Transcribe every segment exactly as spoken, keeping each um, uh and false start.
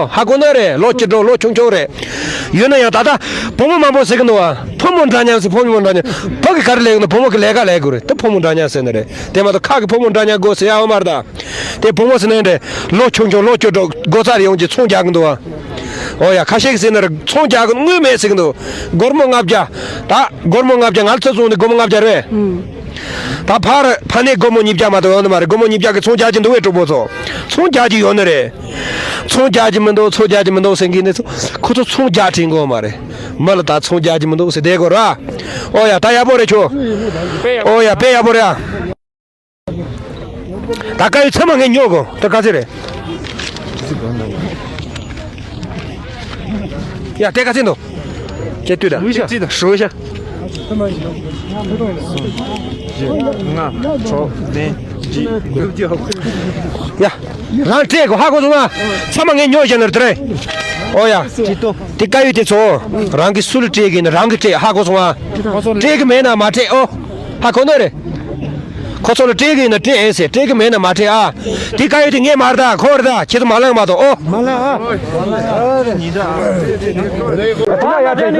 ཧ་གོ་ནི་རེད། ལོ་བཅུ་དྲུག་ལོ་ཆུང་ཆུང་རེད། ཡོད་ན་ཡང་ད་ལྟ་བུ་མོ་མང་པོ་ཟེར་གི་འདུག་བ། བུ་མོ་འདྲ་མཉམ་ཟེར། བུ་མོ་འདྲ་མཉམ། བུ་གི་ག་རེ་ལས་གི་འདུག་བུ་མོ་གི་ལས་ཀ་ལས་དགོས་རེད། ད་བུ་མོ་འདྲ་མཉམ་ཟེར་ནི་རེད། དེ་མ་གཏོགས་ཁ་གི་བུ་མོ་འདྲ་མཉམ་དགོས་ཟེར་ཡ་ཡོད་མ་རེད་ད། དེ་བུ་མོ་ཟེར་ནི་རེད། ལོ་ཆུང་ཆུང་ལོ་བཅུ་དྲུག་སྒོ་རྩར་ཡོང་གི་ཚོང་རྒྱག་གི་འདུག་བ། ཨོ་ཡ། ཁ་ཤས་ཀྱིས་ཟེར་ནི་རེད། ཚོང་རྒྱག་གི་དངུལ་མེད་ཟེར་གི་འདུག་སྒོར་མོ་ལྔ་བརྒྱ། ད་སྒོར་མོ་ལྔ་བརྒྱ། ང་ལ་ཚོད་བཙོང་ནས་སྒོར་མོ་ལྔ་བརྒྱ་རེད། ད་ཕར་ཕ་ནས་སྒོར་མོ་ཉིས་བརྒྱ་མ་གཏོགས་ཡོད་ནི་མ་རེད། སྒོར་མོ་ཉིས་བརྒྱ་གི་ཚོང་རྒྱག་གི་འདུག་བས། གྲོགས་པོ་ཚོ། ཚོང་རྒྱག་གི་ཡོད་ནི་རེད། ཚོང་རྒྱག་གི་མི་འདུག་ཚོང་རྒྱག་གི་མི་འདུག་ཟེར་གི་ནི་ཚོ། ཁོ་ཚོ་ཚོང་རྒྱག་དྲན་གོ་མ་རེད། མི་ལ་ད་ཚོང་རྒྱག་གི་མི་འདུག་ཟེར་བསྡད་དགོས་ར། ཨོ་ཡ། ད་ཡག་པོ་རེད་ཁྱོད། ཨོ་ཡ། དཔེ་ཡག་པོ་རེད་ཨ། ད་དཀར་ཡོལ་ཚང་མ་ངས་ཉོ་དགོས། ད་ག་ཚོད་རེད། ཡ། དེ་ག་ཚོད་འདུག་ཁྱེད་ལྟོས་དང་། 数一下，记得数一下。 ལྔ་དྲུག་བདུན་བརྒྱད། ཡ། རང་སྤྲད་དགོས། ཧ་གོ་སོང་ང་། ཚང་མ་ངས་ཉོ་བཞག་ནི་རེད་དེ་རེད། ཨོ་ཡ། དེ་དཀར་ཡོལ་དེ་ཚོ་རང་གིས་སུ་ལ་སྤྲད་གི་ཡིན་ན་རང་གིས་སྤྲད། ཧ་གོ་སོང་ང་། སྤྲད་གི་མེད་ན་མ་སྤྲད། ཨོ། ཧ་གོ་ནི་རེད། ཁོ་ཚོ་ལ་སྤྲད་གི་ཡིན་ན་སྤྲད་ཨེ་ཟེར། སྤྲད་གི་མེད་ན་མ་སྤྲད་ཨ། དེ་དཀར་ཡོལ་དེ་ངས་མ་རེད་ད། ཁོ་རེད་ད། ཁྱེད་ཚོ་མ་གླེང་མ་གཏོགས། ཨོ། མ་གླེང་ཨ། ད་ང་སྤྲད་ཡ། ད་ང་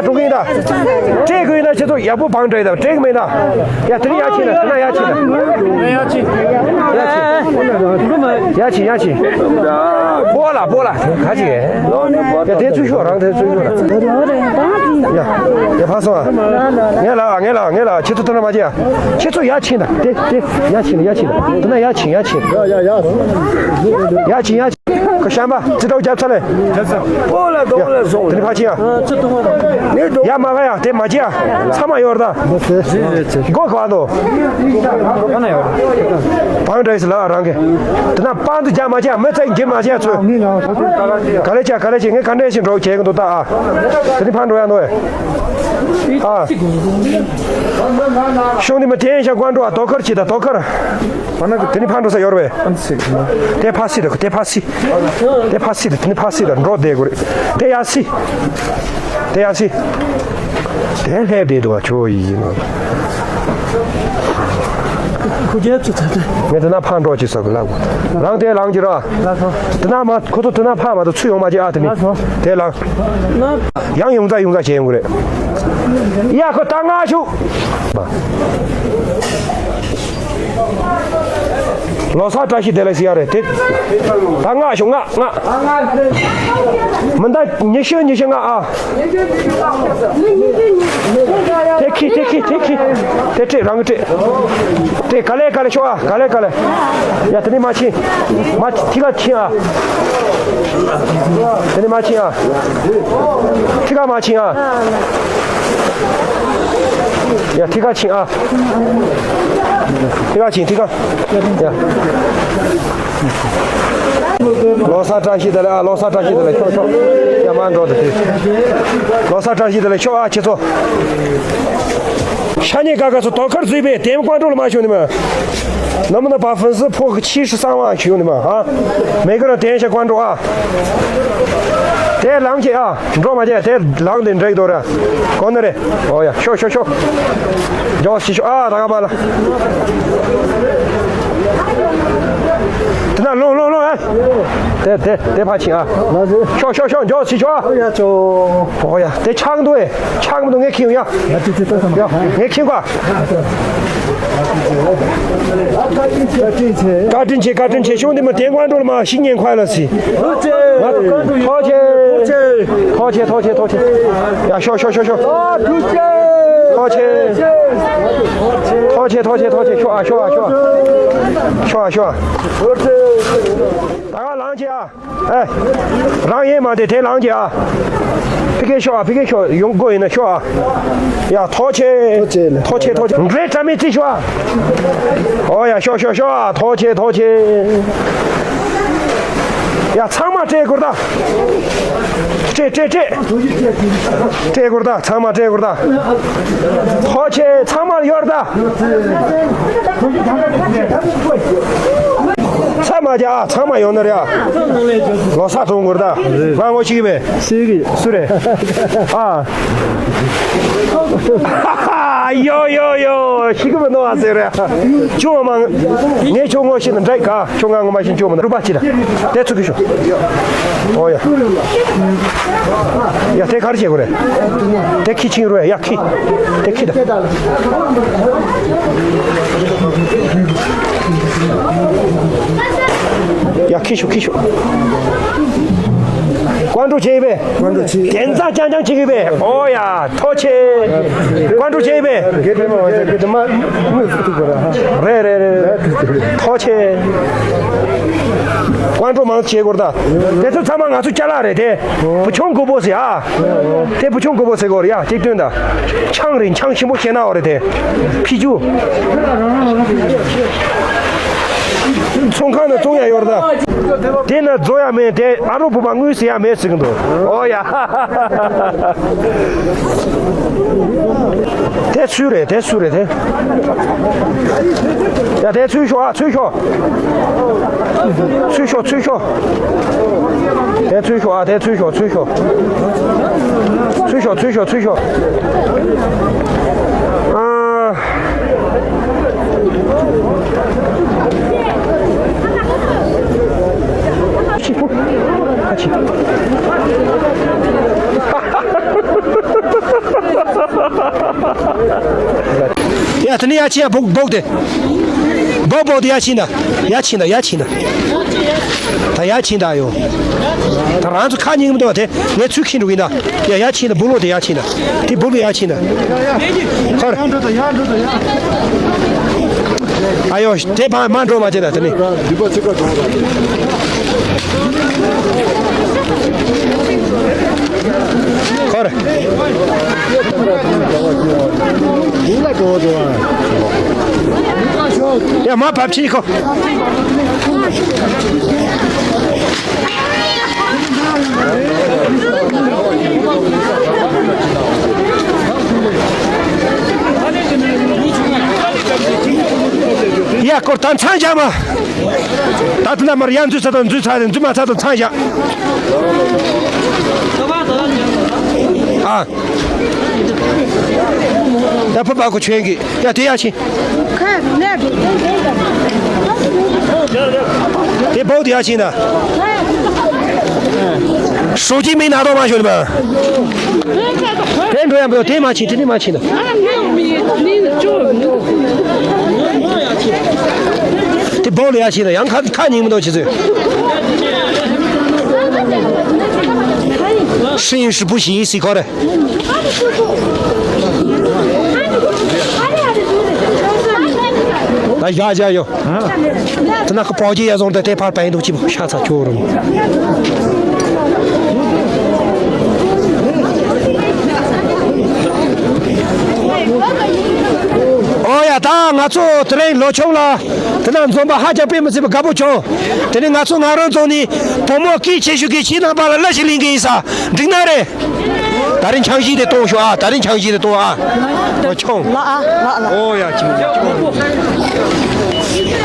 སྤྲོད་གི་ཡིན་ད། སྤྲད་གི་ཡིན་ན་ཁྱེད་ཚོ་ཡག་པོ་བང་སྤྲད་ཡ་ད། སྤྲད་གི་མེད་ན། ཡ། དེ་ནས་ཡར་ཕྱིན་ན། དེ་ན་ཡར་ཕྱིན་ན། ཡར་ཕྱིན། ཡར་ཕྱིན། ཡར་ཕྱིན། སྤོ་ལགས། སྤོ་ལགས། ག་ཅི་ཡ། དེ་ཚུར་ཤོག་རང་དེ་ཚུར་ཤོག་ཡ། ཡ། ཕར་སོང་ཨ། ངས་ལབ་ཨ། ངས་ལབ་ཨ། ངས་ལབ་ཨ། ཁྱེད་ཚོ་དེ་ན་མ་ཕྱིན་ཨ། ཁྱེད་ཚོ་ཡར་ཕྱིན་ད། དེ་དེ་ཡར་ཕྱིན། ཡར་ཕྱིན། དེ་ན་ཡར་ཕྱིན། ཡར་ཕྱིན། ཡར་ཕྱིན། ཡར་ཕྱིན། ཁོ་ཤམ་པ་ཙི་ཏྲའུ་རྒྱབ་ཚར་ལེ། སྤོ་ལགས་སྡོང་ལ་སོང་། དེ་ནས་ཕར་ཕྱིན་ཨ། ཡ། མ་ག་ཡ། དེ་མ་བྱེད་ཨ། ཚང་མ་ཡོད་རེད་ད། སྒོ་ག་འདུག་བང་སྒྲིག་ཟེར་ལབ་རང་གིས། དེ་ན་པང་དུ་རྒྱག་མ་བྱེད། མི་ཚེ་འགྱུར་མ་བྱེད་ཚུལ། ག་ལེ་བྱ། ག་ལེ་བྱེད། ངས་ག་འདྲས་ཤིག་འགྲོ་བྱེད་གི་འདུག་ད་ཨ། དེ་ནི་ཕར་འགྲོ་ཡ་འདུག་ཨ། ཤོང་དེ་མི་དེ་ཡན་ཤ་ཀོན་འགྲོ་ཨ། དོ་ཁར་ཕྱིན་ད། དོ་ཁར། དེ་ནི་ཕར་འགྲོ་ས་ཡོད་རེད་པས། དེ་ཕར་ཕྱིན་ད། དེ་ཕར་ཕྱིན། དེ་ཕར་ཕྱིན་ད། དེ་ནི་ཕར་ཕྱིན་ད། འགྲོ་བསྡད་དགོས་རེད། དེ་ཡར་ཕྱིན། དེ་ཡར་ཕྱིན། དེ་སླེབས་བསྡད་འདུག་བ། ཁྱོད་ཡིན་ནོ། ཁུ་རྒྱལ་ཚོ་ཚ་ཚ། ངས་དེ་ན་ཕར་འགྲོ་ཅིག་ཟེར་གི་ལབ་གོ། རང་དེ་ལངས་ཀྱི་ར། ལགས་སོ། དེ་ན་མ། ཁོ་ཚོ་དེ་ན་ཕར་མ་གཏོགས་ཚུར་ཡོང་མ་བྱེད་ཨ། དེ་ནི། ལགས་སོ། དེ་ལངས། ཡང་ཡོང་ཙང་ཡོང་ཙང་བྱས་ཡོང་གི་རེད། ཡ། ཁོ་ད་ང་ཤུག་ལོ་གསར་བཀྲ་ཤིས་བདེ་ལེགས་ཟེར་ཡ་རེད་དེ། ད་ལྔ་ཤོག་ལྔ་ལྔ། མི་འདའ། ཉི་ཤུ། ཉི་ཤུ་ལྔ་ཨ། དེ་ཁྱི། དེ་ཁྱི། དེ་ཁྱི། དེ་སྤྲད། རང་གི་སྤྲད། དེ་ག་ལེ་ག་ལེ་ཤོག་ཨ། ག་ལེ་ག་ལེ། ཡ། དེ་ནི་མ་ཕྱིན། མ་ཐི་ག་ཕྱིན་ཨ། དེ་ནི་མ་ཕྱིན་ཨ། ཐི་ག་མ་ཕྱིན་ཨ། ཡ། ཐི་ག་ཕྱིན་ཨ། ཐི་ག་ཕྱིན། ཐི་ག། ཡ། ལོ་གསར་བཀྲ་ཤིས་བདེ་ལེགས་ཨ། ལོ་གསར་བཀྲ་ཤིས་བདེ་ལེགས། ཤོག་ཤོག་ཡ། མ་འགྲོ་དེ་དེ། ལོ་གསར་བཀྲ་ཤིས་བདེ་ལེགས། ཤོག་ཨ་ཁྱེད་ཚོ། ཤ་ཉེ་དགའ་དགའ་ཚོ་དོ་ཁར་འཛུལ་བས་དེམ་ཀོང་ཀྲོ་ལ་མ་ཤོག་ནི་མ། 能不能把粉丝破个七十三万 ཞུ་ནི་མ་ཧ། 每个人点一下关注啊。དེ་ལངས་ཀྱི་ཨ། འགྲོ་མ་བྱེད། དེ་ལངས་དེ་འགྲིག་འདུག་ར། གོ་ནི་རེད། ཨོ་ཡ། ཤོག་ཤོག་ཤོག་འཇོག་སི་ཤོག་ཨ། ད་ག་པ་ལ། དེ་ན་ལོང་ལོང་ལོང་ཨ། དེ་དེ་དེ་ཕར་ཕྱིན་ཨ། ཤོག་ཤོག་ཤོག་འཇོག་སི་ཤོག་ཨ། ཨོ་ཡ། དེ་ཆག་འདུག་ཨེ། ཆག་མི་འདུག་ངས་ཁྱེར་ཡོང་ཡ། ཡ། དེ་དེ་ལྟ་ས་མ། ཡ། ངས་ཁྱེར་གོ། བཀའ་དྲིན་ཆེ། བཀའ་དྲིན་ཆེ། བཀའ་དྲིན་ཆེ། ཤོང་དེ་མ་དེ་ཀོང་ཀྲོ་ལ་མ་ཤི་ཉེན་ཁོ་ལ་སི། ཐུགས་རྗེ་ཆེ། ཐུགས་རྗེ་ཆེ། ཐུགས་རྗེ་ཆེ། ཐུགས་རྗེ་ཆེ། ཐུགས་རྗེ་ཆེ། ཡ། ཤོག་ཤོག་ཤོག་ཤོག་ཐུགས་རྗེ་ཆེ། ཐུགས་རྗེ་ཆེ། ཐུགས་རྗེ་ཆེ། ཐུགས་རྗེ་ཆེ། ཤོག་ཨ། ཤོག་ཨ། ཤོག་ཨ། ཤོག་ཨ། ཐུགས་རྗེ་ཆེ། ད་ག་ལངས་ཀྱི་ཨ། ཨེ། རང་ཡེ་མ་དེ་དེ་ལངས་ཀྱི་ཨ། ཕི་ཀེ་ཤོག་ཨ། ཕི་ཀེ་ཤོག་ཡོང་དགོས་ཡིན་ན་ཤོག་ཨ། ཡ། ཐུགས་རྗེ་ཆེ། ཐུགས་རྗེ་ཆེ། ཐུགས་རྗེ་ཆེ། འདྲེ་དྲ་མི་རྩི་ཤོག་ཨ། ཨོ་ཡ། ཤོག་ཤོག་ཤོག་ཨ། ཐུགས་རྗེ་ཆེ། ཐུགས་རྗེ་ཆེ། ཡ། ཚང་མ་སྤྲད་དགོས་ད། སྤྲད་སྤྲད་སྤྲད། སྤྲད་དགོས་ད། ཚང་མ་སྤྲད་དགོས་ད། ཐུགས་རྗེ་ཆེ། ཚང་མ་ཡོད་ད། ཚང་མ་རྒྱ། ཚང་མ་ཡོང་ནི་རེད་ཨ། ལོ་གསར་གཏོང་དགོས་རེད་ད། ང་ངོ་ཤེས་ཀྱི་མེད། སུ་རེད། སུ་རེད། ཨ། ཡོ་ཡོ་ཡོ། ཤི་གི་མི་འདུག་ཨ་ཟེར་རེད། ཁྱོད་ང་མ་ངས་ཁྱོད་ངོ་ཤེས་ན་འདྲ་ག་ཁྱོད་ང་ངོ་མ་ཤེས། ཁྱོད་མ་ན་རུ་པ་ཅི་ར། དེ་ཚུགས་ཀྱི་ཤོག་ཨོ་ཡ། ཡ་དེ་ག་རེ་བྱེད་དགོས་རེད། དེ་ཁྱི་ཆིང་རུ་ཡ། ཡ་ཁྱི། དེ་ཁྱི་ད། ཡ་ཁྱི་ཤོག་ཁྱི་ཤོག་ཀོན་ཀྲུ་བྱེད་པས། ཀོན་ཀྲུ་བྱེད། དེ་ཚ་ཅང་ཅང་བྱེད་གི་པས། ཨོ་ཡ། ཐོ་ཆེ། ཀོན་ཀྲུ་བྱེད་པས། རེད་རེད་རེད། ཐོ་ཆེ། ཀོན་ཀྲུ་མང་བྱེད་དགོས་ད། དེ་ཚོ་ཚང་མ་ང་ཚོ་ཅ་ལག་རེད་དེ། བུ་ཆུང་གོ་པོ་ཟེར་ཨ། དེ་བུ་ཆུང་གོ་པོ་ཟེར་གོ་རེད་ཡ། གཅིག་སྟོན་ད། ཆང་རེད། ཆང་ཆེན་པོ་བཤད་ན་འོ་རེད་དེ། ཕི་ཇུ། ཚོང་ཁང་ནང་བཙོང་ཡ་ཡོད་རེད་ད། དེ་ན་བཟོ་ཡ་མེད་དེ། ཨ་རོ་བུ་པ་དངུལ་ཟེར་ཡ་མེད་ཟེར་གི་འདུག་ཨོ་ཡ། དེ་སུ་རེད། དེ་སུ་རེད་དེ། ཡ་དེ་ཚུར་ཤོག་ཨ། ཚུར་ཤོག་ཚུར་ཤོག་ཚུར་ཤོག་དེ་ཚུར་ཤོག་ཨ། དེ་ཚུར་ཤོག་ཚུར་ཤོག་ཚུར་ཤོག་ཚུར་ཤོག་ཚུར་ཤོག་ཨ། ཨ་ཅི། ཨ་ཅི། ཡ་དེ་ནས་ཡ་ཆི་ཡ་སྦུག་སྦུག་དེ། སྦུག་སྦུག་དེ་ཡ་ཆི་ན། ཡ་ཆི་ན། ཡ་ཆི་ན། ད་ཡ་ཆི་ན་ཡོ། ད་རང་ཚོ་ཁ་ཉིན་མི་འདུག་དེ། ངས་ཚུལ་ཁྱིན་འགྲོ་གི་ན། ཡ་ཡ་ཆི་ན། སྦུག་ལོ་དེ་ཡ་ཆི་ན། དེ་སྦུག་ལོ་ཡ་ཆི་ན། ཁར། ཨ་ཡོ། དེ་ཕ་མ་འགྲོ་མ་བྱེད་ད་དེ་ནི། ཁར། ཡ་མ་བབ་ཕྱིན་ཁོ། ཡ་སྐོར་དང་ཚང་རྒྱ་མ། ད་ལྟ་ན་མར་ཡ་འཛུལ་ཚ་དང་འཛུལ་ཚ་དང་འཛུལ་མ་ཚ་དང་ཚང་རྒྱ། ཨ། ད་ཕུ་པ་ཁོ་ཆོས་ཀྱི་ཡ་དེ་ཡ་ཆེ། དེ་བོག་དེ་ཡ་ཆེ་ན། ཧྲོ་ཅི་མིན་ན་རོ་མ་ཤོད་པ། དེ་འགྲོ་ཡ་མི་འགྲོ། དེ་མ་ཆེ། དེ་ནི་མ་ཆེ་ན། དེ་བོག་ལ་ཡ་ཆེ་ན་ཡང་ཁ་ཁ་ཉིན་མི་འདུག་ཆེ་ཚོད། ཧྲིན་ཧྲི་པུ་ཞི་སི་ཁོ་རེ། ད་བཞག་བཞག་ཡོ། དེ་ན་ཁོ་པོ་ཇི་ཡ་བཟུང་སྟེ་དེ་ཕར་པན་འདུག་ཅི་ཤ་ཚ་ཁྱོ་རུ། ཨོ་ཡ། ད་ང་ཚོ་དེ་རིང་ལོ་ཆུང་ལ་དེ་ན་འཛོམས་པ་ཧ་ཅང་དཔེ་མི་སྲིད་པ་དགའ་པོ་བྱུང་། དེ་ནི་ང་ཚོ་ང་རང་ཚོ་ནི་བུ་མོ་སྐད་ཆེ་ཤོས་ཀྱི་ཁྱི་ནང་པ་ལ་གླུ་ཞིག་ལེན་གི་ཡིན་ས། འགྲིག་ན་རེད། ད་རིང་ཆང་གཞི་དེ་གཏོང་ཤོག་ཨ། ད་རིང་ཆང་གཞི་དེ་གཏོང་ཨ། ཨོ་ཆུང་། ལ་ཨ་ལ་ལ། ཨོ་ཡ་ཆུང་།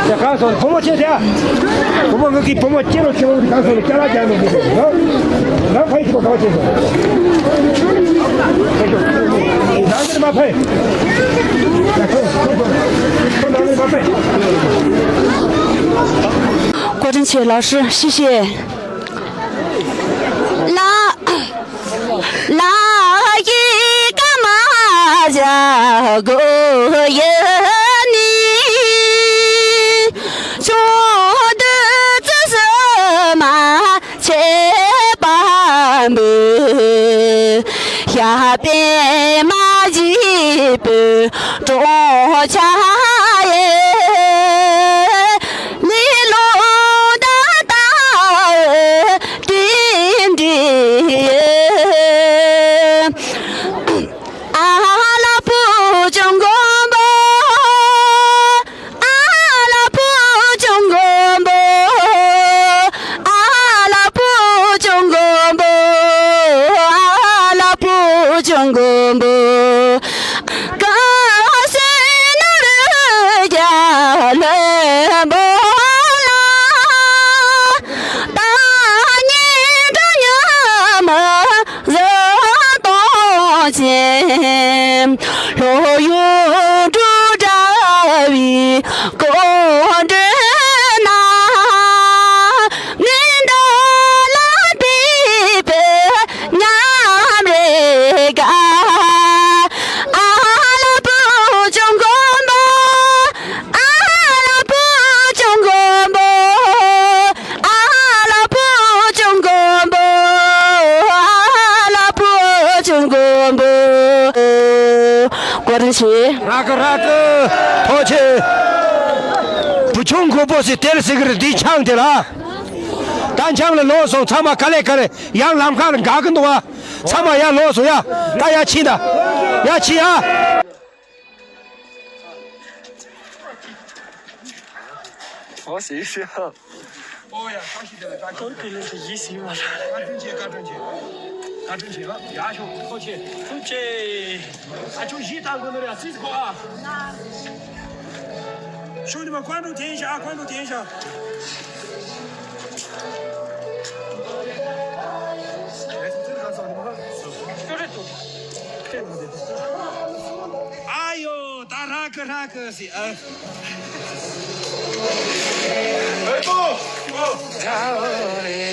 ཡ་གང་སོང་བུ་མོ་ཆེ་དེ་ཨ། བུ་མོ་ངུ་གི་བུ་མོ་ཆེ་རུ་ཆེ་རུ་གང་སོང་ཅ་ལག་རྒྱག་ནོ་གི་ནོ། ང་ཕ་ཡི་ཆུ་བ་གང་ཆེ་སོང་། ང་ཚོ་མ་ཕ་ཡི། ང་ཚོ་མ་ཕ་ཡི། ཀོ་ཀྲིན་ཆེ་ལགས་སུ་ཤི་ཤེ། ལ། ལ་ཡི་ཀ་མ་ཇ་གོ་ཡ་ནི། ཆོ་འདི་ཙི་སི་མ་ཆེ་པ་འབུ། ཞབས་པད་མ་བཞི་པོ་གྲོང་ཆ་ཡེ། ལི་ལོ་ད་ད་ཏིང་ཏིང་ཨ་ལ་པུ་ཅུང་གོམ་པོ། ཨ་ལ་པུ་ཅུང་གོམ་པོ། ཨ་ལ་པུ་ཅུང་གོམ་པོ། ཨ་ལ་པུ་ཅུང་གོམ་པོ། ཀ་སེ་ན་རུ་རྒྱ་ལོན་པོ་ལ། ད་ཉིན་དུ་ཉི་མ་བཟོ་གཏོང་ཆེན་ལྷོ་ཡུལ། ར་ཀི་ར་ཀི། ཐོག་ཆེ། བུ་ཆུང་མགོ་པོ་སི་དེར་སི་གི་རི་འདི་ཆང་དེ་ལ། ད་ཆང་ལ་ལོག་སོང་། ཚང་མ་ག་ལེ་ག་ལེ་ཡང་ལམ་ཁ་ལ་འགག་གི་འདུག་བ། ཚང་མ་ཡར་ལོག་སོང་ཡ། ད་ཡར་ཕྱིན་ད། ཡར་ཕྱིན་ཡ། ཨོ་ཞེས་ཞེས། ཨོ་ཡ། བཀྲ་ཤིས་བདེ་ལེགས། བཀྲ་ཤིས་བདེ་ལེགས། ཨ་ཅུང་ཆེ། བཀའ་དྲིན་ཆེ། བཀའ་དྲིན་ཆེ། བཀའ་དྲིན་ཆེ་ལ། ཡ་ཤོག་ཐུགས་ཆེ། ཐུགས་ཆེ། ཨ་ཅུང་ཞིག་བཏང་དགོས་ནི་རེད། སིས་གོ་ཨ། ཤོག་ནི་མ་ཀོན་ཏུ་ཐེན་ཤ། ཀོན་ཏུ་ཐེན་ཤ། ཨ་ཡོ། ད་ར་ཀི་ར་ཀི་སི་ཨ།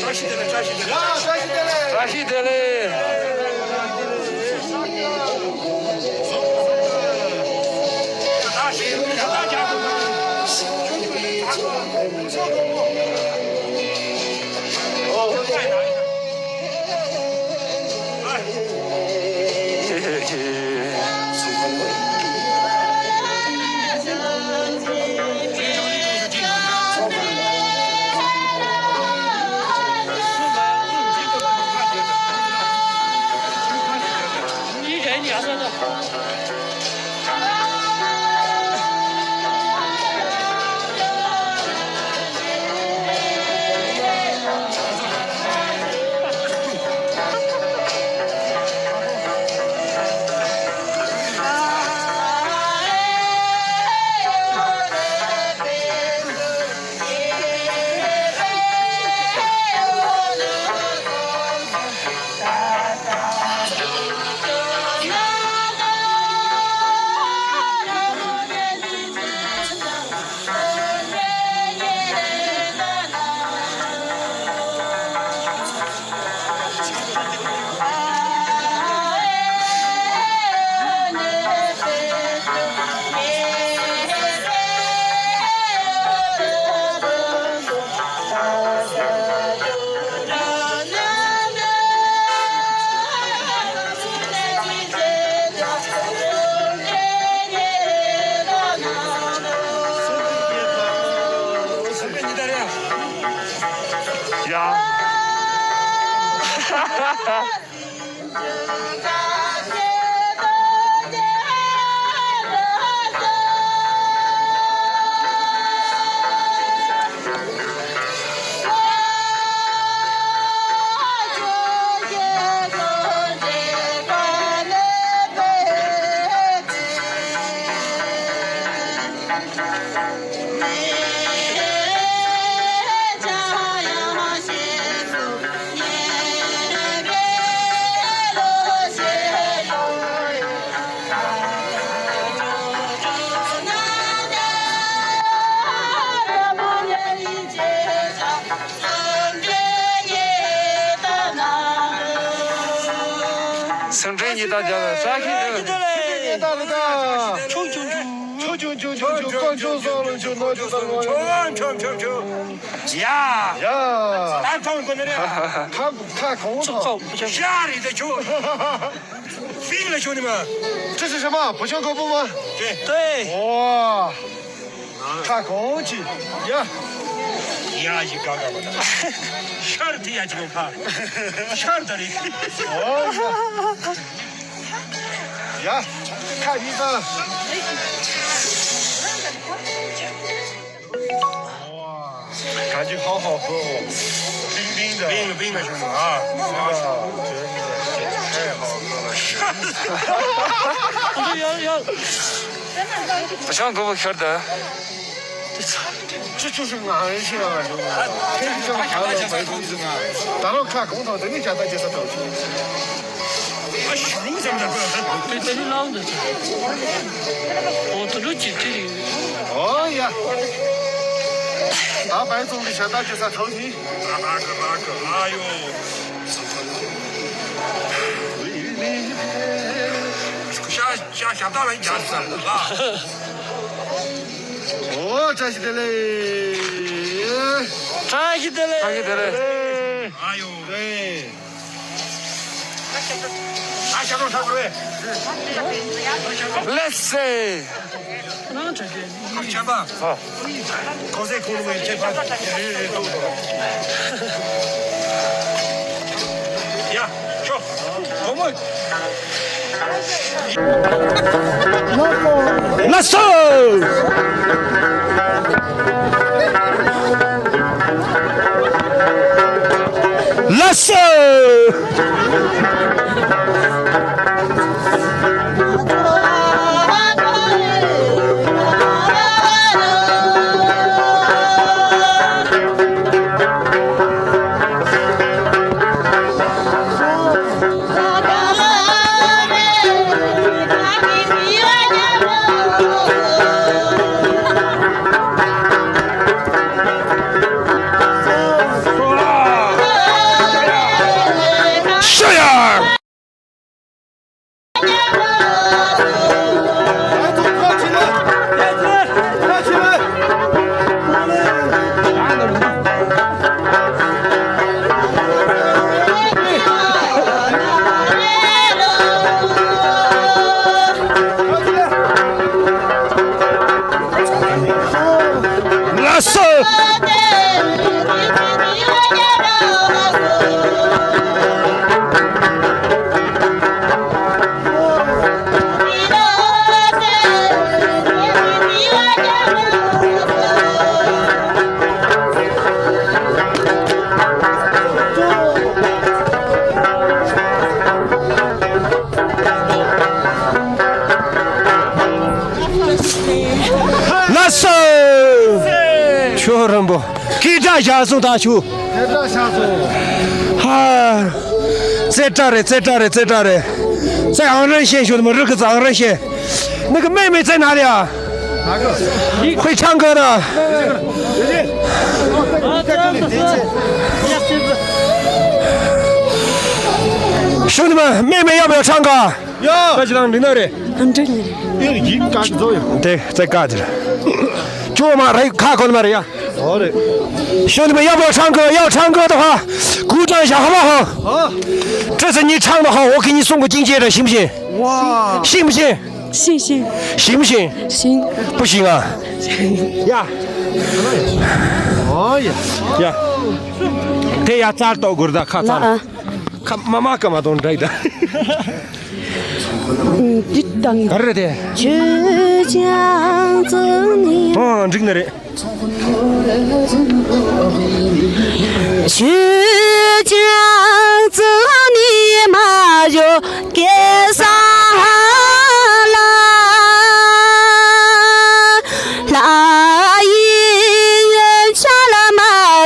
བཀྲ་ཤིས་བདེ་ལེགས། བཀྲ་ཤིས་བདེ་ལེགས། བཀྲ་ཤིས་བདེ་ལེགས། ཡ། སེམས་ཁྲལ་ཉེས་དང་རྒྱལ་བའི་བཀྲ་ཤིས་བདེ་ལེགས། ཆུང་ཆུང་ཆུང་། ཆུང་ཆུང་ཆུང་ཆུང་ཆུང་། དཀོན་མཆོག་གསུམ་ལ་མཆོད། ནོར་ཅི་ཙམ་ཡོད། ཆོ་ཆོ་ཆོ་ཆོ། ཡ། ཡ། ད་ཐོང་གོ་ནི་རེད། ཁ་ཁ་གོང་ཐོང་། ཤ་རེད་དེ་ཆོ། ཕིང་ལ་ཤོ་ནི་མ། ཅི་ཞིག་ཤ་མ་བུ་ཆུང་གོ་བུ་མ། དེ། ཨོ། ཁ་གོང་ཅི། ཡ། ཡ་ཞིག་ག་ག་མ་ད། ཤར་དེ་ཡ་ཅི་མ་ཕ། ཤར་ད་རེད། ཨོ་ཡ། ཡ། ཁ་གཉིས་ད། ཨོ། 感觉好好喝哦，冰冰的。冰冰的是吗？啊。太好喝了。我说要要。我想给我喝的。这就是俺人性啊，兄弟。这是这么谈的，白头子啊。咱们看公投，等你讲大姐是走。 དེ་དེ་ནི་ལའང་འདི་ཚོ། ཨོ་དེ་ལོ་ཅིག་དེ་རིང་། ཨོ་ཡ། ད་བའི་ཙོང་གི་ཞབས་བཏགས་ཀྱི་ས་ཁྲོ་ཞིང་། ར་གི་ར་གི་ཨ་ཡོ། ཤ་ཤ་ཞབས་བཏགས་ལ་ཡིན་ཀྱང་ས་ལ། ཨོ་བཀྲ་ཤིས་བདེ་ལེགས། བཀྲ་ཤིས་བདེ་ལེགས། བཀྲ་ཤིས་བདེ་ལེགས། ཨ་ཡོ། ཨེ། Let's say. ཁྱེད་པ། གོང་ས་ཁོང་ལ་ཁྱེད་པ། ཡ། ཤོག་བུ་མོ། ལགས་སོ། ལགས་སོ། ལགས་སོ། ལགས་སོ། ཆོས་རིན་པོ། སྐད་གྲགས་བཞག་སོང་ད་ཆུ། སྐད་གྲགས་བཞག་སོང་། ཧ། རྩེ་གྲགས་རེད། རྩེ་གྲགས་རེད། རྩེ་གྲགས་རེད། རྩེ་ཨང་རན་ཤེ་ཞུ་ནི་མ་རི་ཁི་རྩེ་ཨང་རན་ཤེ། ནི་གི་妹妹在哪里啊？会唱歌的。兄弟们，妹妹要不要唱歌？ ཡ། ད་ཅི་དང་འདི་ན་རེད། འདི་ཡིག་ཀ་ཀི་ཚོ་ཡ། དེ་ཚེ་ཀ་དེ་རེད། ཅོ་མ་རེད་ཁ་ཁོ་ན་མ་རེད་ཡ། ཨོ་རེད། 兄弟们，要不要唱歌？要唱歌的话，鼓掌一下好不好？好。这次你唱的好，我给你送个金戒指，行不行？哇。信不信？信信。行不行？行。不行啊。行。呀。哦呀。呀。དེ་ཡ་རྩར་ཏོག་གུར་ད་ཁ་རྩར། ཨ། ཁ་མ་མ་ཀ་མ་དོན་འདྲ་ཡི་ད། འདི་དང་ག་རེ་རེད་དེ། ཆོས་ཀྱང་བརྩོན་ནས། ཨོ་འགྲིག་ནི་རེད། ཆོས་ཀྱང་བརྩོན་ནས་མ་བྱོ་སྐལ་བཟང་ལ། ལྷ་ཡི་ཡོན་ཆབ་ལ་མ་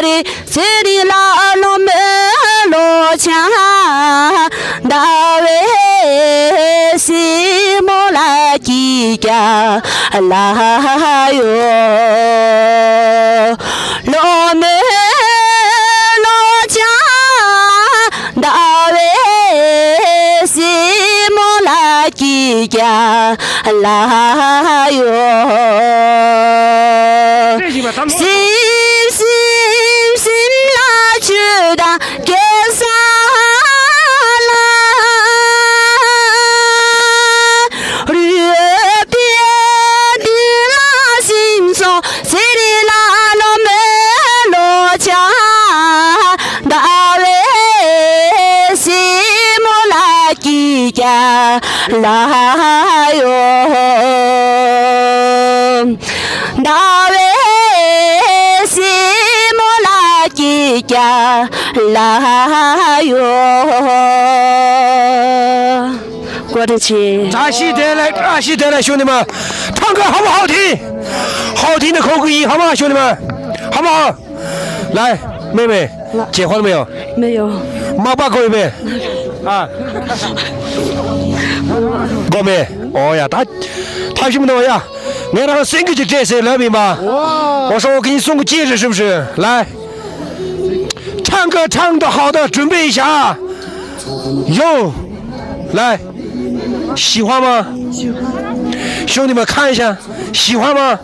རེད། ཚེ་རིང་ལ་བློ་མོས་བློ་ཆང་། ཟླ་བའི་སྲིང་མོ་ལ་སྐྱིད་ཀྱང་ལ་ཡོད། བློ་མོས་བློ་ཆང་། ཟླ་བའི་སྲིང་མོ་ལ་སྐྱིད་ཀྱང་ལ་ཡོད། སེམས་སེམས་སེམས་ལ་ཆོས་དང་སྐལ་བཟང་ལ། རུས་པའི་གཏིང་ལ་སེམས་སོང་། ཚེ་རིང་ལ་བློ་མོས་བློ་ཆང་། ཟླ་བའི་སྲིང་མོ་ལ་སྐྱིད་ཀྱང་ལ་ཡོད། ཟླ་བའི་སྲིང་མོ་ལ་སྐྱིད་ཀྱང་ལ་ཡོད། བཀའ་དྲིན་ཆེ། བཀྲ་ཤིས་བདེ་ལེགས། བཀྲ་ཤིས་བདེ་ལེགས། 兄弟们，唱歌好不好听？好听的扣个一，好不好，兄弟们？好不好？来，妹妹，结婚了没有？没有。妈爸够了没？啊？够没？哦呀，他他什么东西呀？你让他送个戒指，谁来明白？哇！我说我给你送个戒指，是不是？来，唱歌唱得好的，准备一下啊。有，来。 喜欢吗？喜欢。兄弟们看一下，喜欢吗？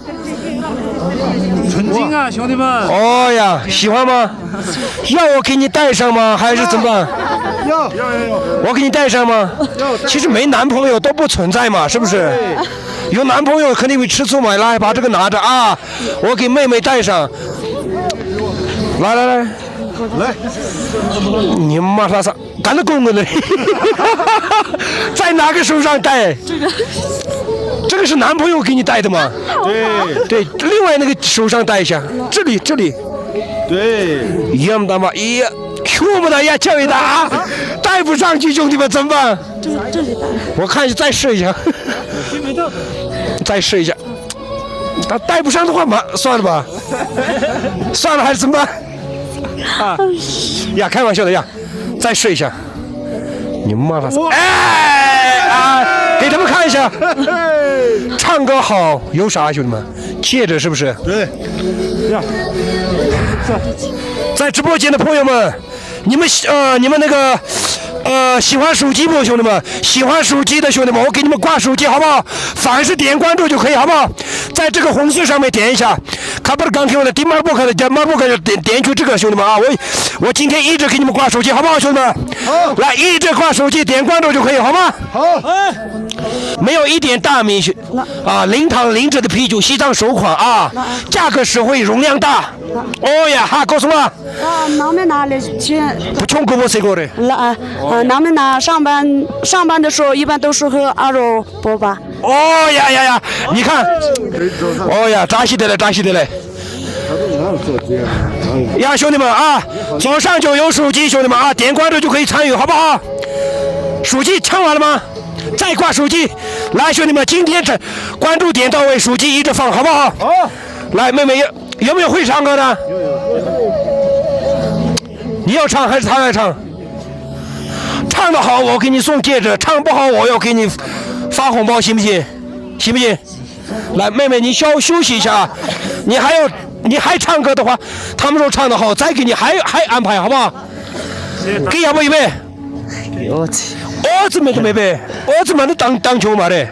金啊，兄弟们！哦呀，喜欢吗？要我给你戴上吗？还是怎么办？要，要，要，要。我给你戴上吗？要，戴。其实没男朋友都不存在嘛，是不是？对。有男朋友肯定会吃醋嘛。来，把这个拿着啊，我给妹妹戴上。来来来，来。你妈拉萨。 干得滚滚的，在哪个手上戴？这个，这个是男朋友给你戴的吗？对。对，另外那个手上戴一下，这里，这里。对。一样的嘛，一样，看不到呀，教育他啊，戴不上去，兄弟们怎么办？这，这里戴。我看一下，再试一下，再试一下。他戴不上的话嘛，算了吧，算了还是怎么办？啊，呀，开玩笑的呀。 再试一下。你妈他，哎啊，给他们看一下，唱歌好有啥，兄弟们？戒指是不是？对，呀，在直播间的朋友们，你们喜呃，你们那个呃，喜欢手机不，兄弟们？喜欢手机的兄弟们，我给你们挂手机好不好？凡是点关注就可以，好不好？在这个红色上面点一下。 卡巴尔刚给我的第二波开的，第二波开的点点去这个，兄弟们啊，我我今天一直给你们挂手机，好不好，兄弟们？好。来，一直挂手机，点关注就可以，好吗？好。没有一点大米啊，零糖零脂的啤酒，西藏首款啊，价格实惠，容量大。哦呀，哈，告诉我。啊，那么拿来钱。不穷，给我谁过的？那啊，那么拿上班上班的时候，一般都是喝二手波吧。 哦呀呀呀！你看，哦呀，扎西得嘞，扎西得嘞。呀，兄弟们啊，左上角有手机，兄弟们啊，点关注就可以参与，好不好？手机抢完了吗？再挂手机，来，兄弟们，今天这关注点到位，手机一直放，好不好？好。来，妹妹有有没有会唱歌的？你要唱还是他来唱？ 唱得好，我给你送戒指；唱不好，我要给你发红包，行不行？行不行？来，妹妹，你稍休息一下啊。你还要，你还唱歌的话，他们说唱得好，再给你还还安排，好不好？给要不预备？我去。我怎么都没背，我怎么能当当球嘛嘞？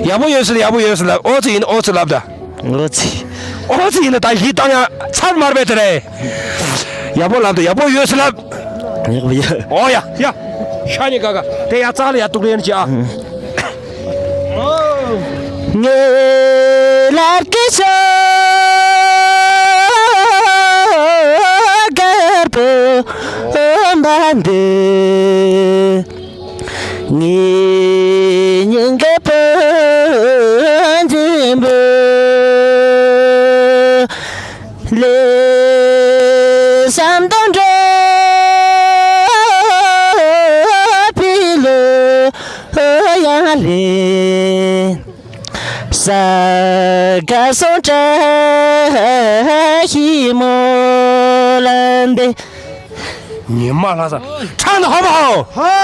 要不也是，要不也是了，我这人我是了不得。 我去。ཨོ་ཙི་ཡིན་ན་ད་ཡིད་བཏང་ཡ་ཚར་མར་བས་དེ་རེད། ཡག་པོ་ལབ་དང་ཡག་པོ་ཡོད་སི་ལབ། ཡག་པོ་ཡོད། ཨོ་ཡ་ཡ། ཤ་ཉེ་ག་ག་དེ་ཡ་ཙག་ལ་ཡ་དུག་ལེན་གྱི་ཨ། ངེ་ལར་གི་ཤོ་གར་པོ་འོན་པ་འདི། ངེད་གཉིས་ཀའི་བུ་འཛིན་པོ་ལས་བསམ་དོན་འགྲུབ་པའི་ལོ་ཡང་ལེན། ས་ག་སོང་བཀྲ་ཤིས་མོ་ལ་འདི། 你妈拉萨，唱的好不好？好。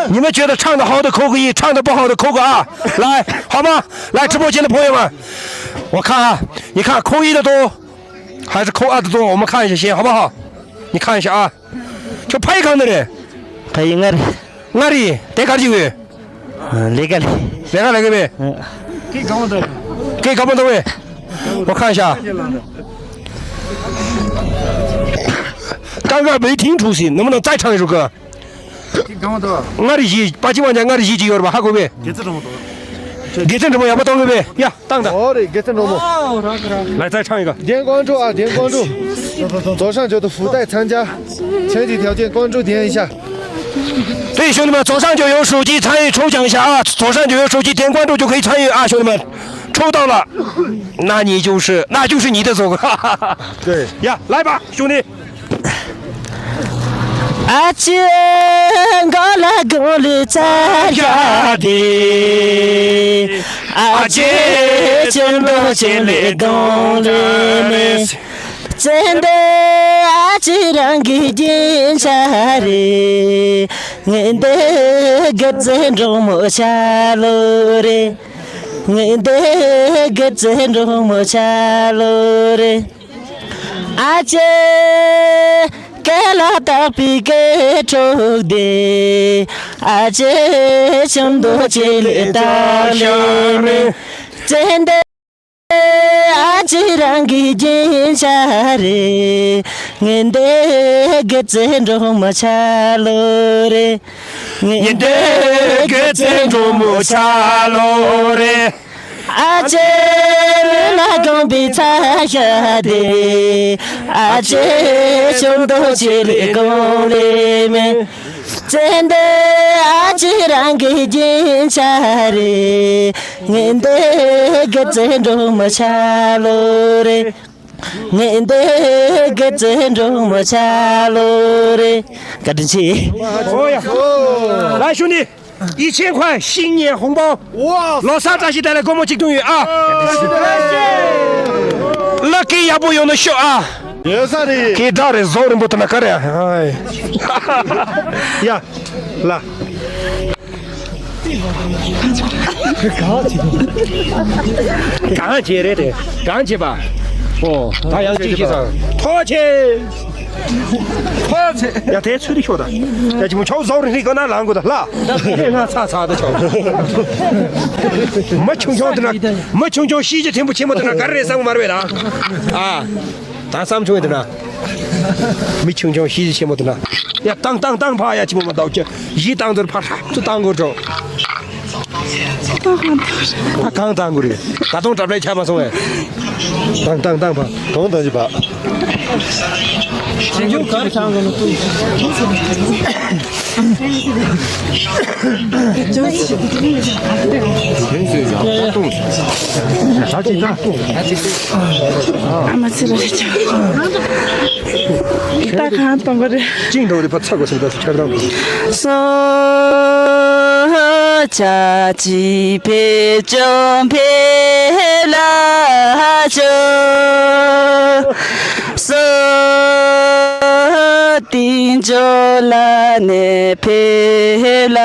你们觉得唱的好的扣个一，唱的不好的扣个二。来，好吗？来，直播间的朋友们，我看啊，你看扣一的多，还是扣二的多？我们看一下先，好不好？你看一下啊，就拍一看的人。 ཕ་ཡི་ངར། ངར་ཡི་དེ་གར་གྱི་ཡོད། ལས་ཀ་ལས། ལས་ཀ་ལས་ཀ་བས། 给搞不懂。给搞不懂喂。我看一下。刚刚没听出是，能不能再唱一首歌？ ང་རི་བཞི་པ་ཅི་མ་ཉ་ང་རི་བཞི་ཅི་ཡོད་ར་བ་ཧ་གོ་བས། དགེ་རྩེ་འགྲོ་མོ་དོ། དགེ་རྩེ་འགྲོ་མོ་ཡག་པོ་གཏོང་གི་བས་ཡ་བཏང་ད། ཨོ་རེད་དགེ་རྩེ་འགྲོ་མོ། 来，再唱一个。点关注啊，点关注。左上角的福袋参加，前几条件关注点一下。对，兄弟们，左上角有手机参与抽奖一下啊！左上角有手机点关注就可以参与啊，兄弟们，抽到了，那你就是，那就是你的这个。对呀，来吧，兄弟。 ཨ་ཅེ་མགོ་ལ་དགུང་ལོ་བཙའ་ཡ་དེ། ཨ་ཅེ་ཆུ་འགྲོ་ཆེ་ལེ་གདོང་ལེ་ནས། བཙན་ཏེ་ཨ་ཅེ་རང་གི་རྒྱན་ཆ་རེད། ངས་འདི་དགེ་རྩེ་འབྲོག་མོ་ཆ་ལོ་རེད། ངས་འདི་དགེ་རྩེ་འབྲོག་མོ་ཆ་ལོ་རེད། ཨ་ཅེ། སྐེ་ལ་བཏགས་པའི་སྐེ་འཁྲུག་དེ། ཨ་ཅེ་ཆུ་འདོ་ཆེ་ལེ་བཏགས་ལེ་ནས། བཙན་ཏེ། ཨ་ཅེ་རང་གི་རྒྱན་ཆ་རེད། ངན་འདས་དགེ་རྩེ་འབྲོག་མོ་ཆ་ལོ་རེད། ངན་འདས་དགེ་རྩེ་འབྲོག་མོ་ཆ་ལོ་རེད། ཨ་ཅེ་ལུས་ལ་གོམས་པའི་ཚ་ཤ་དེ། ཨ་ཅེ་ཤོ་མདོ་ཆེ་ལེ་གོང་ལེ་མེ། ཙན་དན་ཨ་ཅེ་རང་གི་རྒྱན་ཆ་རེད། ངན་འདས་དགེ་རྩེ་འབྲོག་མོ་ཆ་ལོ་རེད། ངན་འདས་དགེ་རྩེ་འབྲོག་མོ་ཆ་ལོ་རེད། བཀའ་དྲིན་ཆེ། ཨོ་ཡ། ལགས་ཞུ་ནི། 一千块新年红包。哇！ ལོ་གསར་བཀྲ་ཤིས་བདེ་ལེགས། སྒོར་མོ་གཅིག་སྟོང་ཡོད་ཨ། བཀྲ་ཤིས་བདེ་ལེགས། ལགས་ཀྱི་ཡག་པོ་ཡོང་ནོ་ཤོག་ཨ། ཡོད་ས་རེད། ཀྱི་འདྲ་རེད། བཟོ་རིང་པོ་དེ་ན་ག་རེ་ཨ། ཡ། ལ། གང་བྱེད་རེད་དེ། གང་བྱེད་པ། ཨོ། ད་ཡང་གཅིག་བྱེད་ས། ཐོག་ཆེ། ཡ་དེ་ཚུལ་དུ་ཤོག་ད། ཡ་ཅི་མོ་ཆོག་ཟོག་རིང་རིང་གོ་ན་ལང་གོ་ད་ལ། ང་ཚ་ཚ་ད་ཆོག། མ་ཆུང་ཆུང་དེ་ན་མ་ཆུང་ཆུང་ཤི་རྗེས་ཕྲན་བུ་ཆེན་མོ་དེ་ན་ག་རེ་བསམ་གི་མ་རེད་ད། ཨ། ད་བསམ་བྱུང་དེ་ན། མི་ཆུང་ཆུང་ཤི་རྗེས་ཆེན་མོ་དེ་ན། ཡ་བཏང་བཏང་བཏང་ཕ་ཡ་ཆི་མོ་མ་ད་ཅི་ཡི་བཏང་དུར་ཕ་ཧྲ་ཏུ་བཏང་གོ་ཆོག། ད་གང་བཏང་གོ་རེད། ད་དུང་གྲབས་ལས་ཆ་མ་སོང་བས། བཏང་བཏང་བཏང་ཕ། དོང་དང་ཅི་བ། ཨ་མ་ཚེ་ར་རེ་ཆོ། ད་གང་གཏོང་གི་རེད། ཅིང་འདོགས་རེ་ཕ་ཚ་གོ་སེམས་ད་སུ་ཆགས་དང་། སོ་ཆ་ཅི་ཕེ་ཅོ་ཕེ་ལ་ཅོ། སོ་ཏིང་ཅོ་ལ་ནེ་ཕེ་ལ་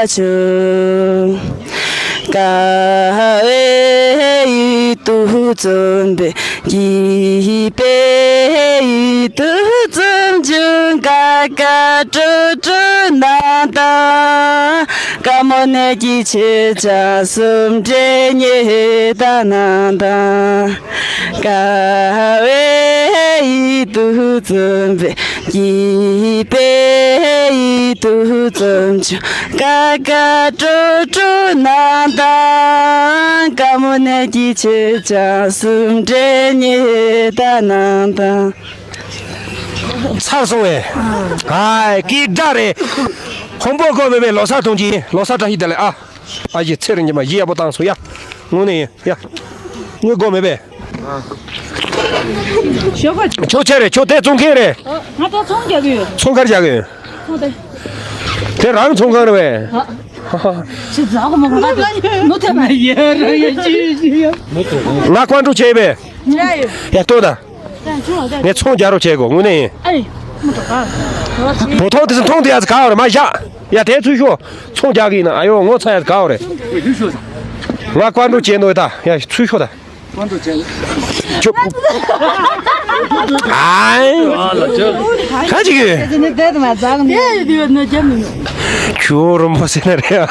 ཅོ། ཀ་བའི་ཡུལ་དུ་བརྩོན་པའི་གི་པའི་ཡུལ་དུ་བརྩོན་བྱུང་། ཀ་ཀ་ཀྲུ་ཀྲུ་ན་ད། ཀ་མོ་ནས་ཀྱི་ཆེ་ཆ་སུམ་འདྲེ་ཉེ་ད་ན་ད། ཀ་བའི་ཡུལ་དུ་བརྩོན་པའི་གི་པའི་ཡུལ་དུ་བརྩོན་བྱུང་། ཀ་ཀ་ཀྲུ་ཀྲུ་ན་ད། ཀ་མོ་ནས་ཀྱི་ཆེ་ཆ་སུམ་འདྲེ་ཉེ་ད་ན་ད། ཚར་སོང་བས། ཨ་ཀི་འདྲ་རེད། ཧོང་པོ་གོ་མེད་པའི་ལོ་གསར་གཏོང་གི་ལོ་གསར་བཀྲ་ཤིས་བདེ་ལེགས་ཨ། ཨ་ཡེ་ཚེ་རིང་གི་མ་ཡེ་ཡག་པོ་བཏང་སོང་ཡ། དངོས་གནས་ཡིན་ཡ། དངུལ་དགོས་མེད་པས། ཞོགས་པ། ཁྱོད་ཆ་རེད། ཁྱོད་དེ་ཚོང་མཁན་རེད། ང་ད་ཚོང་རྒྱག་གི་ཡོད། ཚོང་གར་རྒྱག་གི་ཡོད། ཚོང་དེ། དེ་རང་ཚོང་ཁང་རེད་པས། ཨ། ཧ་ཧ། ཅི་ཛ་གོ་མོ་ག་ད་ནུ་ཐེ་མ་ཡེ་ར་ཡེ་ཅི་ཅི་ཡ། ང་ཀོན་ཀྲོལ་བྱས་པས། ཡ་ལྟོས་ད། ངས་ཚོང་རྒྱག་རོགས་བྱེད་དགོས་དངོས་གནས་ཡིན། ཨ་ཡེ། མོ་ཏོ་ག་བོ་ཐོག་དེ་ཚོ་མཐོང་དེ་ཡ་ཚ་ག་བ་རེད་མ་བཞག་ཡ་དེ་ཚུལ་ཤོག་ཚོང་རྒྱག་གི་ཡིན་ན་ཨ་ཡོ་ངོ་ཚ་ཡ་ཚ་ག་བ་རེད། ང་ཀོན་ཀྲོལ་བྱས་འདུག་ད་ཡ་ཚུལ་ཤོག་ད། ཀོན་ཀྲོལ་བྱས། ཁྱོད། ཨའི། ག་ཅིག་ཡོད། ཁྱོད་རུམ་པོ་ཟེར་ན་རེད།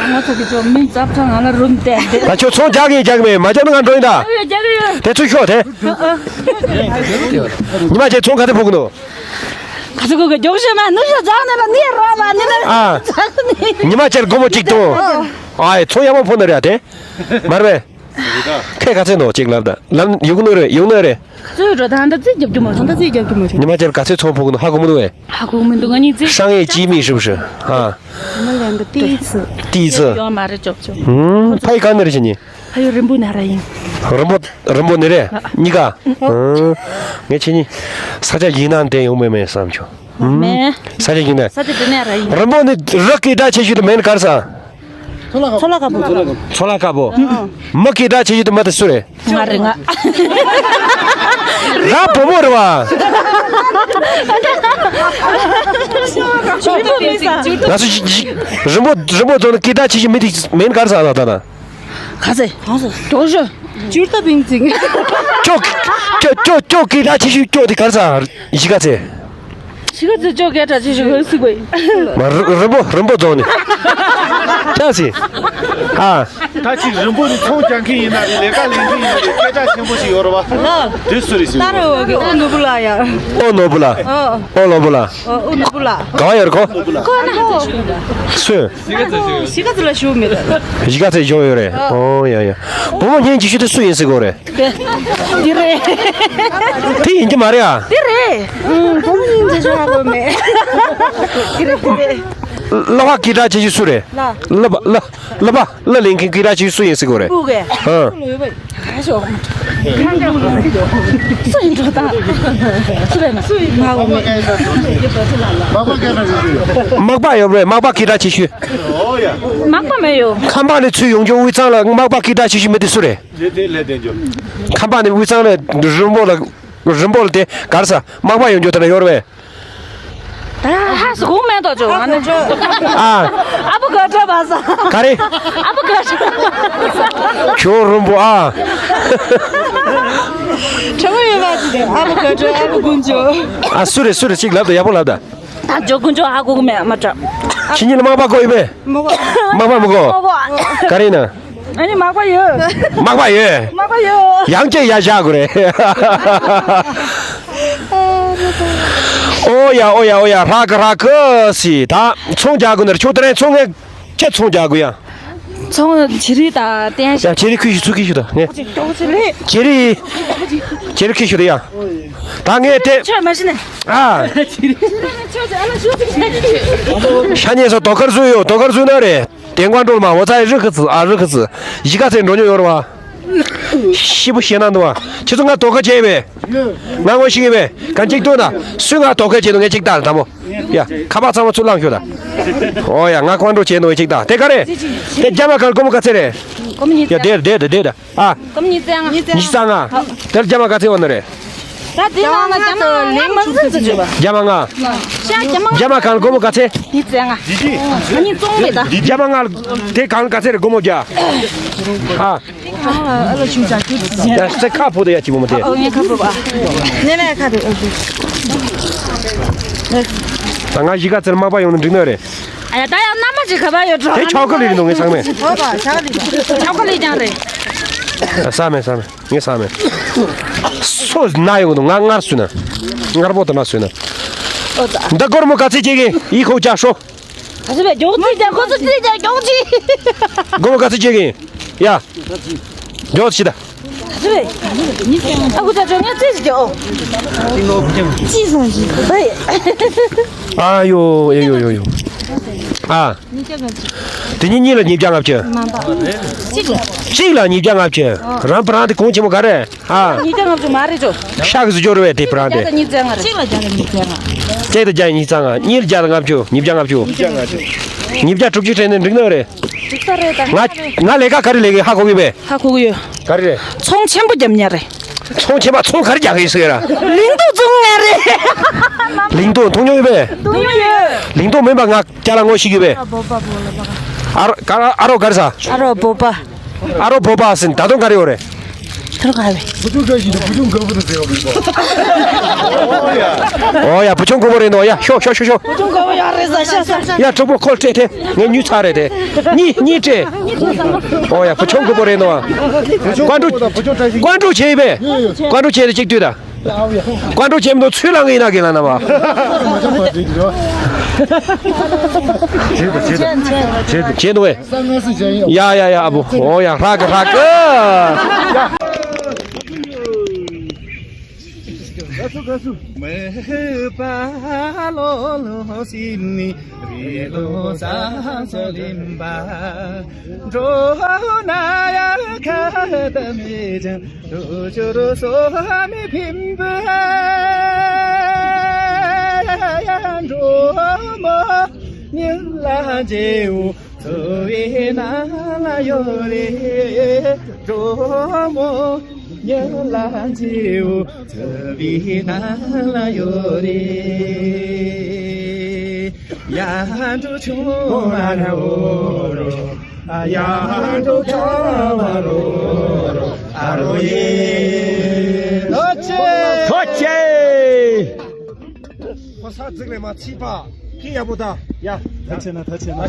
ང་ཚོ་གི་ཚོ་མིང་ཙབ་ཙང་ང་ལ་རུམ་བསྟན་ཏེ། ད་ཁྱོད་ཚོང་རྒྱག་གི་རྒྱག་མེད་མ་རྒྱབ་ན་ང་འགྲོ་ཡིན་ད། རྒྱག་གི་ཡོད། དེ་ཚུལ་ཤོག་དེ། ཉི་མ་ཁྱེད་ཚོང་ག་ཚོད་ཕོག་གི་འདུག་ག་ཚོད་གོ་གི་མགྱོགས་ཤོས་མ་ནུ་ཞོ་རྫོང་ནས་ལ་ནི་རོ་མ་ནི་ན། ཨ། ཉི་མ་ཁྱེད་སྒོར་མོ་གཅིག་གཏོང་། ཨ་ཡེ་ཚོང་ཡག་པོ་ཕོག་ནི་རེད་དེ། མར་བས། ཁྱེད་ག་ཚོད་འདུག་གཅིག་ལབ་ད་ལབ་ཡོང་གི་ནི་རེད་ཡོང་ནི་རེད། ཚོད་རོ་ད་ད་རྩིས་རྒྱབ་ཀྱི་མ་རེད་ད་རྩིས་རྒྱབ་ཀྱི་མ་རེད། ཉི་མ་ཁྱེད་ག་ཚོད་ཚོང་ཕོག་གི་འདུག་ཧ་གོ་མི་འདུག་བས། ཧ་གོ་མི་འདུག་ང་གཉིས་རྩིས། 商业机密是不是？啊。我们两个第一次。第一次。有吗？这就就。嗯，拍干的这些呢。 ཕ་ཡུལ་རིན་པོ་ན་ར་ཡིན། རིན་པོ་རིན་པོ་ནི་རེད། གཉིས་ཀ་ཨང་། ངས་ཁྱེད་གཉིས་ས་ཆ་ཡིན་ན་འདྲེན་ཡོང་མེད་མེད་བསམ་བྱུང་། ཨུམ། མེད། ས་ཆ་ཡིན་ན། ས་ཆ་དེ་ནས་ར་ཡིན། རིན་པོ་ནི་རག་གི་ད་ཆེ་ཤོས་དུ་མེད་ནི་གར་ས། ཚོ་ལ་ཁ་པོ། ཚོ་ལ་ཁ་པོ། མི་གི་ད་ཆེ་ཤོས་དུ་མ་དུ་སུ་རེད། ང་རེད་ང་། ར་བུ་མོ་རེད་བ། ང་ཚོ་ཞིག་ཞིག་རིན་པོ་རིན་པོ་རྫོང་ནི་གི་ད་ཆེ་ཤོས་མི་དེ་མེད་ནི་གར་ས་ད་ད་ད། ག་ཚད། ག་ཚད། གྲོགས་ཤོད། ཅུར་ཏ་ཕིང་ཚིང་། ཅོ། ཅོ་ཅོ་ཅོ་སྐད་གྲགས་ཆེ་ཤོས་ཅོ་དེ་ག་རེ་ཟ། གཞིས་ཀ་རྩེ། གཞིས་ཀ་རྩེ་ཅོ་སྐད་གྲགས་ཆེ་ཤོས་ག་རེ་ཟེར་དགོས། མ་རི་རི་མོ་རི་མོ་རྫོང་ནས། ཆ་སི། ཨ། ད་ཅིག་རིན་པོ་ནི་ཚོང་རྒྱག་མཁན་ཡིན་ན་རེད། ལས་ཀ་ལས་མཁན་ཡིན་ན་རེད། སྐད་གྲགས་ཆེན་པོ་ཞིག་ཡོད་རེད་བ། ལགས། དེ་སུ་རེད་ཟེར། ཏཱ་རེ་འོ་གི་ཨོ་ནོར་བུ་ལགས་ཡ། ཨོ་ནོར་བུ་ལགས། ཨོ། ཨོ་ནོར་བུ་ལགས། ཨོ་ཨོ་ནོར་བུ་ལགས། ག་བ་ཡོད་རེད་ཁོ། ཁོ་ན། སུ། གཞིས་ཀ་རྩེ་ལ་བཞུགས་མེད། གཞིས་ཀ་རྩེ་བཞུགས་ཡོད་རེད། ཨོ་ཡ་ཡ། བུ་མོ་སྙིང་རྗེ་ཤོས་དེ་སུ་ཡིན་ཟེར་གོ་རེད། དེ་རེད། དེ་ཡིན་གྱི་མ་རེད་ཨ། དེ་རེད། ཨུམ། བུ་མོ་སྙིང་རྗེ་ཤོས་ཧ་གོ་མེད། དེ་རེད་དེ་རེད། གླ་བ་སྐད་གྲགས་ཆེ་ཤོས་སུ་རེད། ལ། གླ་བ་གླ། གླ་བ་གླ་ལེན་མཁན་སྐད་གྲགས་ཆེ་ཤོས་སུ་ཡིན་ཟེར་གོ་རེད། སྤུ་གུ། ཨ། སུ་ཡིན་འགྲོ་དང་། སུ་རེད་ན། སུ་ཡིན་ང་འོ་མེད། མག་པ་ཡོད་རེད། མག་པ་སྐད་གྲགས་ཆེ་ཤོས། མག་པ་མེད་ཡོ། ཁམས་པ་ནས་ཚུར་ཡོང་རྒྱུ་དབུས་གཙང་ལ་མག་པ་སྐད་གྲགས་ཆེ་ཤོས་མི་དེ་སུ་རེད། ཁམས་པ་ནས་དབུས་གཙང་ལ་རིན་པོ་ལ། རིན་པོ་ལ་དེ་གར་ས་མག་པ་ཡོང་རྒྱུ་དེ་ན་ཡོད་རེད་པས། ད་ཧ་སུ་གུང་མེད་དོ་ཅོ་ང་ནི། ཨ། ཨ་བུ་ག་བྲོ་བ་ས། ག་རེ། ཨ་བུ་ག་བྲོ་བ་ས། ཁྱོད་རིན་པོ་ཨ། ཁྲ་མོ་ཡོད་པ་ཅི་ཨ་བུ་ག་བྲོ་ཨ་བུ་དཀོན་མཆོག་ཨ་སུ་རེད་སུ་རེད་ཅིག་ལབ་དང་ཡག་པོ་ལབ་དང་། ད་ཇོ་དཀོན་མཆོག་ཧ་གོ་གི་མེད་མ་དྲག་ཁྱེད་གཉིས་ལ་མག་པ་དགོས་ཡོད་པས། མག་པ་མི་དགོས། མག་པ་ག་རེ་ཡིན་ན། ཨ་ནི་མག་པ་ཡོད། མག་པ་ཡོད། མག་པ་ཡོད། ཡང་བསྐྱར་ཡར་བཞག་དགོས་རེད། ཨོ་ཡ་ཨོ་ཡ་ཨོ་ཡ་ཧྲ་གི་ཧྲ་གི་སི་ད་ཚོང་རྒྱག་དགོས་ནི་རེད། ཁྱོད་དེ་རིང་ཚོང་ངས་ཁྱེད་ཚོང་རྒྱག་དགོས་ཡ། ཚོང་བྱི་རིལ་དང་བསྟན། ཡ་བྱི་རིལ་ཁུ་ཞིག་ཚུར་ཁུ་ཞིག་དང་ངས། བྱི་རིལ། བྱི་རིལ་ཁུ་ཞིག་དང་ཡ། ད་ངས་དེ། ཆོས་མ་ཤི་ནས། ཨ། ཤ་ཉེ་སོ་དོ་ཁར་བཟོས་ཡོད་དོ་ཁར་བཟོས་ན་རེད། དེང་བ་འགྲོ་ལ་མ་འོ་ཚ་ཡི་རི་ཁི་ཚི་ཨ་རི་ཁི་ཚི། གཞིས་ཀ་ཚེ་འགྲོ་ཉོ་ཡོད་ར་བ། ཤི་བུ་ཤེས་ན་འདུག་བ། ཁྱེད་ཚོ་ང་དོ་ཁ་བྱས་པས། ང་ངོ་ཤེས་པས། གང་གཅིག་ལྟོས་ན། སུས་ང་དོ་ཁ་བྱས་འདུག་ངས་གཅིག་ལྟ་ལ་དང་པོ། ཡ། ཁ་པར་ཚང་མ་ཚུར་བླངས་ཤོག་ད། ཨོ་ཡ་ང་ཀོན་ཀྲོ་བྱས་འདུག་ངས་གཅིག་ལྟ། དེ་ག་རེད། དེ་རྒྱ་མ་གང་སྒོར་མོ་ག་ཚད་རེད། སྒོར་མོ་ཉིས་ཡ་བརྩེགས། དེར་དེར་དེར་དེར། ཨ། སྒོར་མོ་ཉིས་བརྩེགས་ལྔ། ཉི་ཤུ་རྩ་ལྔ། དེར་རྒྱ་མ་ག་ཚད་ཡོད་ནི་རེད། ད་དེ་ནང་ལ་ཉ་ཚོ་ལེགས་མ་ཟིན་ཚོད་བྱོས་པ། རྒྱ་མ་ལྔ། ཤ་རྒྱ་མ་ལྔ། རྒྱ་མ་གང་སྒོར་མོ་ག་ཚད། ཉིས་བརྩེགས་ལྔ། ང་གཉིས་བཙོང་མེད་ད། རྒྱ་མ་ལྔ་དེ་གང་ག་ཚད་རེད་སྒོར་མོ་བརྒྱ། ཨ། ཨ་ལ་ཆུ་ཆ་ཆུ་ཆ། ཡ་སེ་ཁ་ཕོ་དེ་ཡ་ཅི་མོ་མོ་དེ། ཨོ་ངས་ཁ་ཕོ་བ། ནེ་ནེ་ཁ་དེ། ད་ང་གཞིས་ཀ་རྩེར་མག་པ་ཡོང་ནི་འགྲིག་ནི་རེད། ཨ་ཡ་ད་ཡང་མནའ་མ་ཅིག་ག་པར་ཡོད་འགྲོ། དེ་ཆོག་གི་ལི་རེད་འདུག་ངས་ཚང་མས། ཧོ་པ་ཆོག་གི་ལི་རེད། ཆོག་གི་ལི་ཀྱང་རེད། ས་མེད་ས་མེད་ངས་ས་མེད། སོ་ན་ཡོང་འདུག་ང་ངར་སུ་ན། ངར་པོ་དང་ན་སུ་ན། འདི་སྒོར་མོ་ག་ཚད་བྱེད་གི་ཡིག་ཁོག་ཅག་ཧྲོ། ད་ཚོད་པས་མགྱོགས་ཚིག་ཀྱང་ཁོ་ཚོ་ཚིག་ཀྱང་མགྱོགས་ཚིག་སྒོར་མོ་ག་ཚད་བྱེད་གི་ཡ། མགྱོགས་ཚིག་ད། ཨ་ཁུ་ཅག་ཅོ་ངས་རྩིས་ཤིག་རྒྱག་ཨོ། རྩིས་སོང་ཞིག་ཨེ། ཨ་ཡོ་ཡོ་ཡོ་ཡོ་ཡོ། ཨ། དེ་གཉིས་གཉིས་ལ་ཉིས་བརྒྱ་ལྔ་བཅུ། མ་པ། གཅིག་ལ། གཅིག་ལ་ཉིས་བརྒྱ་ལྔ་བཅུ། རང་བུ་རང་དེ་གོང་ཆེན་མོ་ག་རེ། ཨ། ཉིས་བརྒྱ་ལྔ་བཅུ་མ་རེད་ཅོ། ཤག་གི་སུ་སྦྱོར་བས་དེ་བུ་རང་དེ། བརྒྱ་དང་ཉིས་བརྩེགས་ལྔ་རེད། གཅིག་ལ་བརྒྱ་དང་ཉིས་བརྩེགས་ལྔ། གཅིག་ལ་བརྒྱ་ཉིས་བརྩེགས་ལྔ། གཉིས་ལ་བརྒྱ་དང་ལྔ་བཅུ། ཉིས་བརྒྱ་ལྔ་བཅུ། ཉིས་བརྒྱ་དྲུག་ཅུ་སྤྲད་ནས་འགྲིག་ནི་རེད། འགྲིག་ས་རེད་ད། ང་ང་ལས་ཀ་ག་རེ་ལས་ཀྱི་ཧ་གོ་གི་བས། ཧ་གོ་གི་ཡོད། ག་རེ་རེད། ཚོང་ཆེན་པོ་རྒྱབ་ཉེ་རེད། ཚོང་ཆེན་པ་ཚོང་ག་རེ་རྒྱག་གི་ཡིན་ཟེར་ར། ལིང་ཏོག་བཙོང་ངེ་རེད། ལིང་ཏོག་མཐོང་མྱོང་ཡོད་པས། མཐོང་མྱོང་ཡོད། ལིང་ཏོག་མིན་པ་ང་ཅ་ལག་ངོ་ཤེས་གི་བས། ཨ་རོ་ག་རེ་ཨ་རོ་ག་རེ་ཟ། ཨ་རོ་བོ་པ། ཨ་རོ་བོ་པ་ཟིན་ད་དུང་ག་རེ་ཡོད་རེད། ཐུར་ག་རེ། བུ་ཆུང་ག་ཞིག་ནི་བུ་ཆུང་ག་བུ་དུ་ཟེར་བ་མིན་པ། ཨོ་ཡ་བུ་ཆུང་ག་བུ་རེད་འདུག་ཡ་ཤོག་ཤོག་ཤོག་ཤོག་བུ་ཆུང་ག་བུ་ཡ་རེད་ཟ་ཤ་ཤ་ཤ། ཡ་ཕྲུག་པོ་ཁོལ་སྤྲད་དེ་ངས་ཉུས་ཚར་རེད་དེ། གཉིས་གཉིས་སྤྲད། ཨོ་ཡ་བུ་ཆུང་ག་བུ་རེད་འདུག་ཀོན་ཀྲུག་བྱས་པས། ཀོན་ཀྲུག་བྱས་ཏེ་གཅིག་ལྟོས་དང་། ཀོན་ཀྲུག་བྱས་མི་འདུག་ཚུར་ལངས་ཡིན་ན་གིན་ལ་ན་བ། བྱས་འདུག་བས། ཡ་ཡ་ཡ་ཨ་བུ་ཨོ་ཡ་ཧྲ་གི་ཧྲ་གི། འགྲོ་ན་ཡ་ཁ་ད་མེད་ཅང་དུ་ཅོ་རུ་སོ་མི་ཕིམ་པ་འགྲོ་མོ་ཉིན་ལ་མཇལ་བོ་ཚོ་བའི་ནང་ལ་ཡོད་རེད། འགྲོ་མོ་ཉིན་ལ་མཇལ་བོ་ཚོ་བའི་ནང་ལ་ཡོད་རེད། ཡ་འགྲོ་ཆུང་མ་ར་འོ་རོ། ཡ་འགྲོ་ཆུང་མ་རོ་རོ་ཨ་རོ་ཡེ། ཐོ་ཆེ། ཐོ་ཆེ། ཁོ་ས་ཚིགས་ལས་མ་ཚིག་པ། ཁྱི་ཡག་པོ་ད། ཡ། ད་ཆེ་ན་ད་ཆེ་ན།